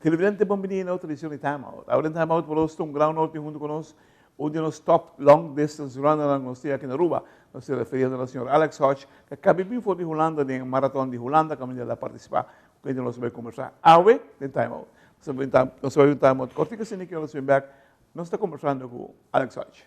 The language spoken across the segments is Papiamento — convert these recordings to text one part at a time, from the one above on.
Televidente bon bini na otro edicion di Time Out. Awe den Time Out por nos ta un gran honor tin hunto cu nos un di nos top long distance runnernan cu nos tin aki na Aruba. Nos ta referiendo na señor Alex Hodge cu a cabi bin for di Hulanda den marathon di Hulanda caminda el a participa cu kende nos a bay combersa awe den Time Out. Nos a bay un Time Out cortico asina ki nos bin bek nos ta combersando cu Alex Hodge.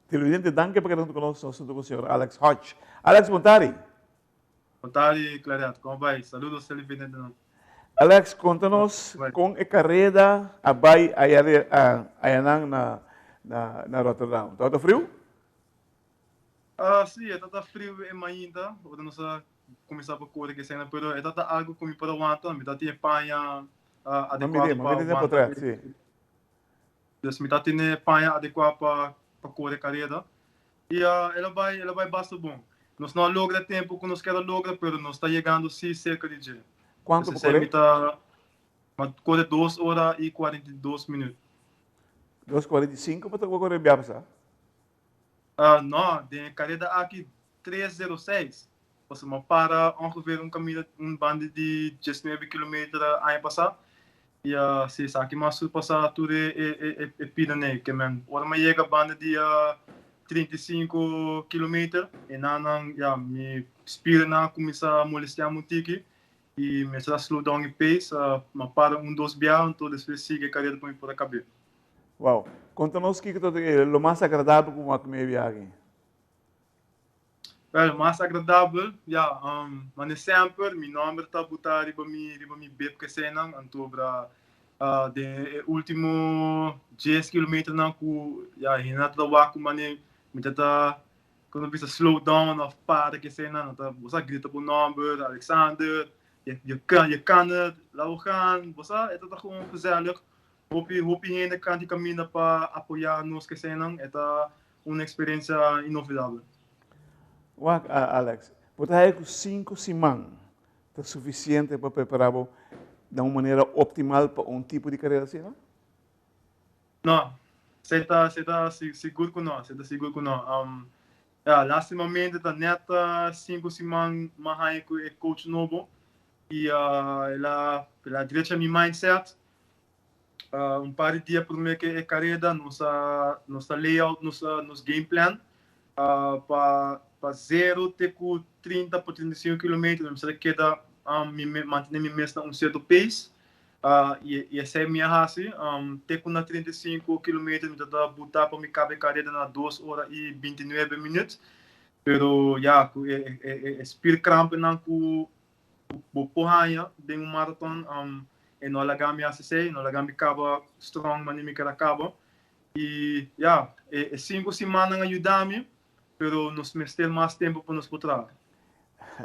Televidente, danki pa keda huntu ku nos. Nos huntu ku señor Alex Hodge. Alex, bon tardi. Bon tardi, Claret. Kon bai? Saludos, televidentenan. Alex, konta nos kon e kareda a bai ayanan na Rotterdam. Tabata friu? Sí, e tabata friu e mainta, ora nos a kuminsá pa kore k'esei, pero e tabata algu ku mi por a wanta. Mi tabata tin e paña adekuado pa wanta. Dus mi ta tene paña adekuá pa pa kore kareda. I el a bai el a bai basta bon. Nos no a logra e tempu ku nos kier a logra, pero nos ta yegando sí serka di dje. Kuantu bo kore? Mi ta mi a kore dos ora i 42 minüt. Dos 45 bo ta kore bia pasá? No, den e kareda aki tres zero seis. Pasobra mi a para ongeveer un kaminda un banda di diesnuebe kilometer aña pasá. I si esaki mi a surpasá tur e e pidanan ei. Ke men ora mi a yega banda di 35 kilometer e nannan ya mi spiernan a kuminsá molestiá mi un tiki i mi a slow down e pace. Mi a para un dos biaha anto despues sigui e kareda pa mi por a kab'é. Wow. Konta nos kiko ta lo mas agradabel ku bo a kume e biaha aki. Wel, mas agradabel, ja, mane semper mi nomber ta buta riba mi riba mi bib kesenan, anto bra den e ultimo dies kilometernan ku ja hende ta wak ku mane mi ta ta komo bisa slow down of para kesenan, nan ta bo sa grita bo nomber, Alexander, je kan je kan het, laat we gaan, bo sa e ta ta gewoon gezellig, hopi hopi hende kanti kaminda pa apoya nos kesenan, e ta Un experiencia inolvidabel. Wak, Alex, bo ta haya ku sinku siman ta sufisiente pa prepará bo na un manera optimal pa un tipo di karera asina? No, esei ta, esei ta sigur ku no, esei ta sigur ku no. Ya, lastimamente ta nèt sinku siman m'a haña ku e coach nobo i el a, el a drecha mi mindset. Un par di dia promé ku e kareda nos a nos a layout nos nos game plan pa pa zero te ku 30 pa 35 kilometer mi mester a keda mi mantené mi mes na un sierto pace i esei mi a hasi te ku na 35 kilometer mi tabata buta pa mi kaba e kareda na dos ora i 29 minüt pero ya ku e e spierkrampennan ku Bo por haña den un maraton e no a laga mi hasi esei, no a laga mi kaba strong manera mi keda kaba. I ya, e sinku simannan a yuda mi, pero nos mester mas tempu pa nos por traha.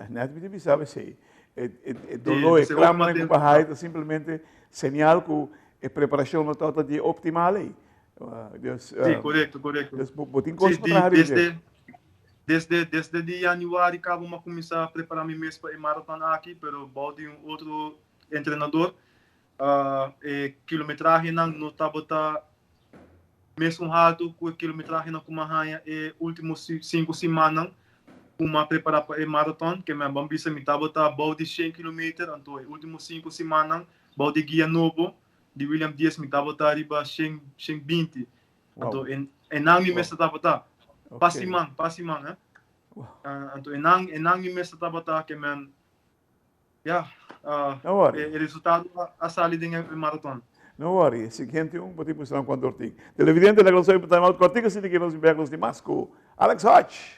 Net mi ta bisa bo esei. E doló, e kramnan ku bo a haya ta simplemente señal ku e preparashon no tabata di optimal ei. Sí, korekto, korekto. Dus bo tin kos pa traha riba dje. Desde, desde di januari kaba mi a kuminsá prepará mi mes pa e maraton aki, pero bou di un otro entrenador. E kilometrahenan no tabata mesun haltu ku e kilometrahenan ku mi a haña e último sinku simannan ku mi a prepará pa e maraton. Ke men ban bisa mi tabata bou di shen kilometer, anto e último sinku simannan bou di guia nobo di William Diez mi tabata riba 120. Anto enan mi mester tabata. Pa siman, pa siman, eh. Anto enan, enan mi mester tabata ke men Ya, No worry. E resultado a sali den e maraton. No worry, e siguiente un bo tin mustra nan cuanto ortig. Televidente, laga nos oye pa time out cortico asina ki nos bin bek nos di mas cu Alex Hodge.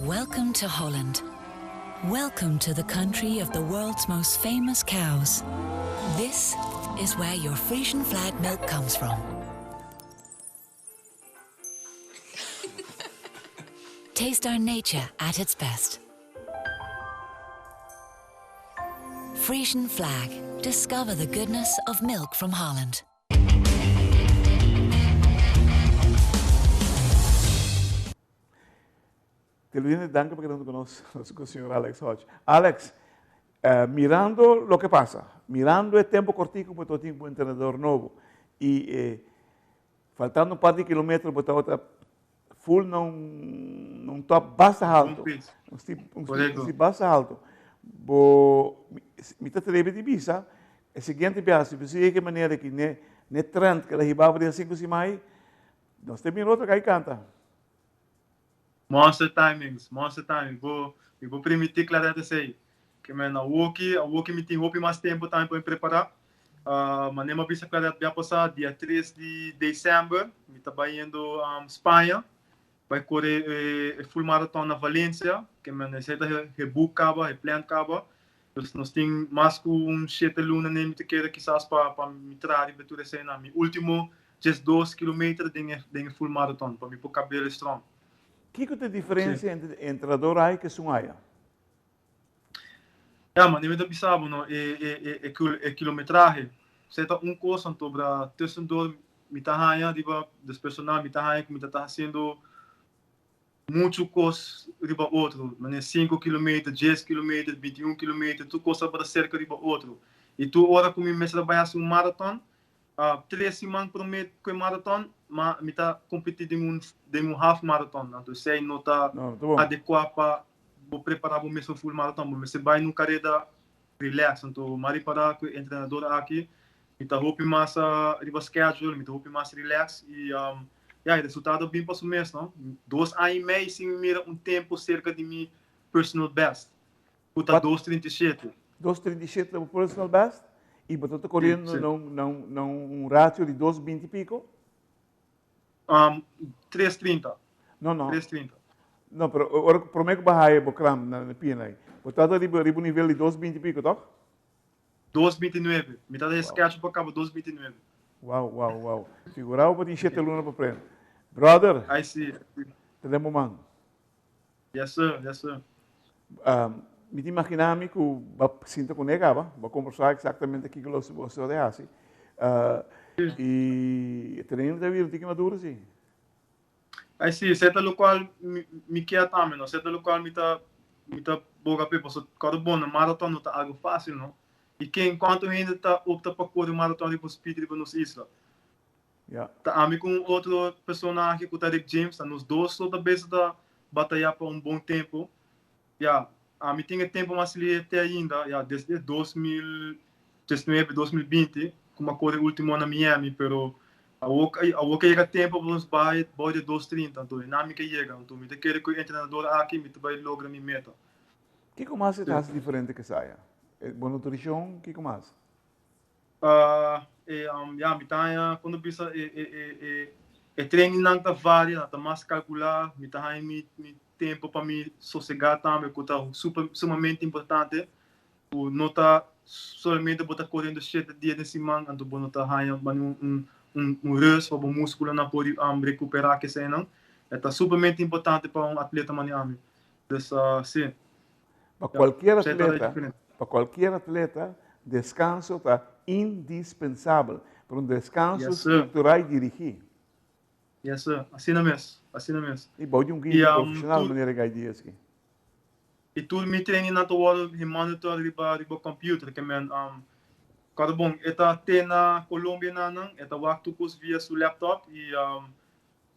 Welcome to Holland. Welcome to the country of the world's most famous cows. This is where your Frisian flag milk comes from. Taste our nature at its best. Frisian flag. Discover the goodness of milk from Holland. Televidente danki pa keda huntu ku nos, nos ku señor Alex Hodge. Alex, mirando loke pasa, mirando e tempo kortiku bo ta tin ku entrenador nobo i e faltando un par di kilometro bo tabata full na un na un top basta halto, un stip un stip basta halto. Bo mi ta trebe di bisa e siguiente biaha si bo sigui e manera aki ne ne trend ku el a hiba bo den sinku simai nos ta mira otro kai kanta. Monster timings, monster timings. Bo, mi por permití Claret esei. Ke men awoki, awoki mi tin hopi mas tempu tambe pa mi prepará. Uh, manera mi a bisa Claret bia pasá, dia tres di december mi ta bayendo um, Spaña, bai kore e, e full marathon na Valencia. Ke men esei ta he, he boek kaba, he plan kaba. Dus nos tin mas ku un shete luna ne mi ta kere kisas pa, pa mi traha riba tur eseinan. Mi ultimo 12 kilometer den e den e full marathon pa mi por kabel strong. Kiko ta e diferensia entre e entrenador ai ku esun aya? Ya, manera mi ta bisa bo no, e e e e kilometrahe esei ta un kos anto bra tussendoor mi ta haña riba des personal mi ta haña ku mi ta ta hasiendo muchu kos riba otro, manera sinku kilometer, dies kilometer, bintiun kilometer, tur kos tabata serka riba otro. I tur ora ku mi mester a bai hasi un maraton, Tres siman promé ku e maraton, ma mi ta kompetí den un den un half maraton. Anto esei no ta adekuá pa bo prepará bo mes pa full maraton. Bo mester bai na un kareda relax. Anto mi a ripará ku e entrenador aki mi ta hopi mas riba schedule, mi ta hopi mas relax i ya e resultado a bin pa su mes no. Dos aña i mei sin mi mira un tempu serka di mi personal best. Ku ta 2:37. 2:37 ta bo personal best i bo ta ta koriendo na un na un na un ratio di 2:20 i piko? 3:30. No no. 3:30. No pero ora ku prome ku bo haya bo kram na pia ei bo ta ta riba riba un nivel di 2:20 i piko tok? 2:29. Mi ta ta sketch pa kaba 2:29. Wow wow wow. Figura bo tin shete luna pa prende. Brother. Ai si. Ta den bo man. Yes sir, yes sir. Mi ta imagina mi ku bo a sinta kuné kaba, bo a kombersá eksaktamente kiko lo bo ta hasi. I e training ta bira un tiki maduro si. Ai si, esei ta lokual mi kier tambe no, esei ta lokual mi ta mi ta boga p'e pasobra kòrda bon no maraton no ta algu fásil no. I ken kuantu hende ta opta pa kore maraton riba speed riba nos isla? Ta ami ku un otro personahe ku ta Rick James, ta nos dos so ta bes ta batayá pa un bon tempu. Ya, ami tin e tempu mas lihe te ainda, ya, desde 2019, 2020, ku mi a kore último na Miami, pero awor, awor ke yega tempu pa nos bai bou di e 2:30, anto e nan mi ke yega, anto mi ta kere ku e entrenador aki mi ta bai logra mi meta. Kiko mas e ta hasi diferente ke esaya? Bo nutrishon, kiko mas? E ya mi ta haña cuando bisa e e e e e trainingnan ta varia, nan ta mas calcula, mi ta haña mi mi tempo pa mi sosega tambe cu ta super sumamente importante cu no ta. Solamente bo ta koriendo 7 dia den siman, anto bo no ta haña un, un, un, un rust pa bo múskulonan por rekuperá ku eseinan. Ta supermente importante pa un atleta manera ami. Dus, si. Pa kualke atleta, deskanso ta indispensabel. Pa un deskanso strukturá i dirigí. Yes, sir. Asina mes. Asina mes. I bou di un guia profeshonal, manera Guy Diaz aki. I tur mi training nan ta wòrdu monitor riba computer ke men kada bon e ta te na Colombia nan e ta wak tur kos via su laptop i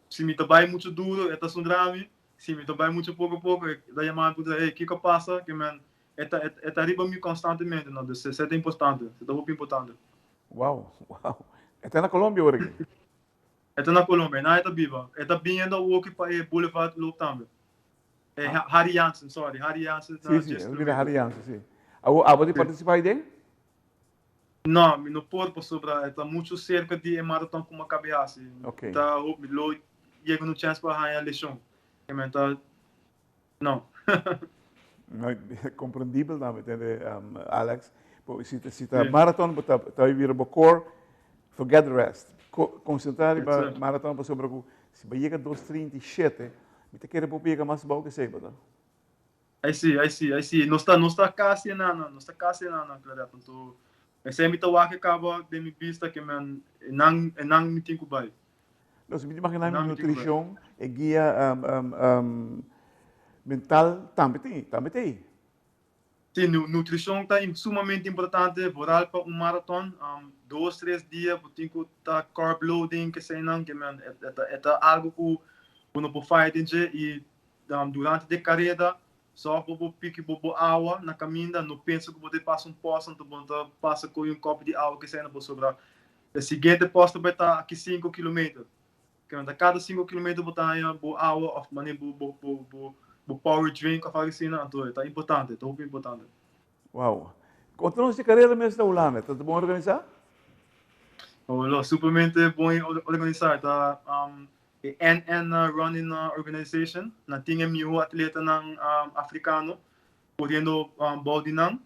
si mi ta bai muchu duru, e ta zundra mi. Si mi ta bai muchu poko poko, e ta yama mi puntra: "Hey, kiko a pasa?" Ke men e ta riba mi konstantemente, no? Dus esei ta importante, esei ta hopi importante. Wow. E ta na Colombia awor aki? E ta na Colombia, na e ta biba. E ta biniendo aki pa e Boulevard Loop tambe. Harry Jansen, sorry, Harry Jansen. Si, el a bira Harry Jansen, si. Abo a partisipá aden? No, mi no por pasobra ta muchu serka di e maraton ku mi a kaba hasi. Ta mi lo yega un chèns pa haña leshon. Ta no. No, komprendibel tambe, tende, Alex. Si ta maraton, ta bira bo core, forget the rest. Konsentrá riba maraton pasobra ku si bo yega 2:37, mi ta kere bo yega mas abou ku esei, no? Ai si, ai si, ai si. Nos ta kasi na, nos ta kasi na, Claret. Anto, esei mi ta wak kaba den mi bista ke men nan mi tin ku bai. Nos mi imaginá nutrishon e guia mental tambe tin, tambe tin. Si, nutrishon ta sumamente importante, vooral pa un maraton. 2, 3 dia, bo tin ku ta carb loading, ke eseinan, ke men, e ta algu ku bo no por faya den dje i durante e kareda, so bo piki bo awa na kaminda, no pensa ku bo ta pasa un posto, anto bo ta pasa ku un kòpi di awa ke eseinan bo sobra. E siguiente posto bai ta aki 5 km. Ke men kada 5 km bo ta haña bo awa òf manera bo power drink òf algu asina, anto ta importante, ta hopi importante. Wow. Konta nos e karera mes na Hulanda, ta bon organisá? Oh, lo, supermente bon organisá. Ta e NN Running Organization, nan tin e mihó atletanan afrikano koriendo bou di nan.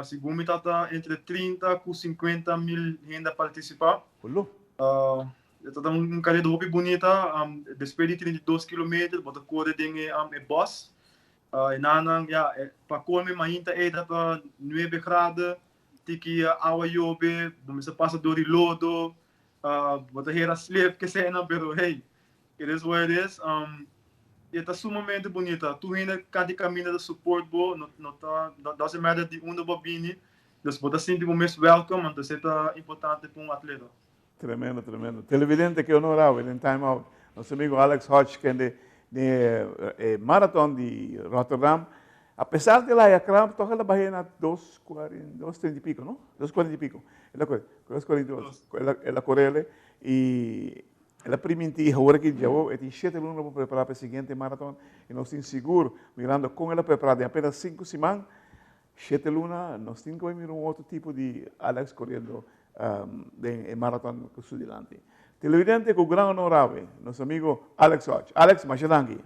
Segun mi ta entre 30 ku 50 mil hende a partisipá. Olo. Ta un karera hopi bunita. Despues di 32 km, bo ta kore den e bos. I nan, ja, pa kolmo mainta ei ta 9 grado, tiki awa yobe, bo mester pasa dor di lodo, bo ta hera slip, ke sea, pero hey, it is what it is. E ta sumamente bunita. Tur hende kant'i kaminda ta support bo, no, no ta, doesn't matter di unda bo bini, dus bo ta sinti bo mes welcome, anto esei ta importante pa un atleta. Tremendo, tremendo. Televidente, ke honor den Time Out. Nos amigu Alex Hodge, ku di maraton di Rotterdam, apesar di el a kramp, toch el a baha na 2:40, 2:30 i piku, no? 2:40 i piku. El a kore, 2:42. El a kore i el a primintí, awor ku ya tin 7 luna pa prepará pa e siguiente maraton i nos tin sigur, mirando kon el a prepará den apenas 5 siman, 7 luna, nos tin ku mira un otro tipo di Alex koriendo den maraton ku su dilanti. Televidente, ku gran honor, nos amigu Alex Hodge. Alex, masha danki.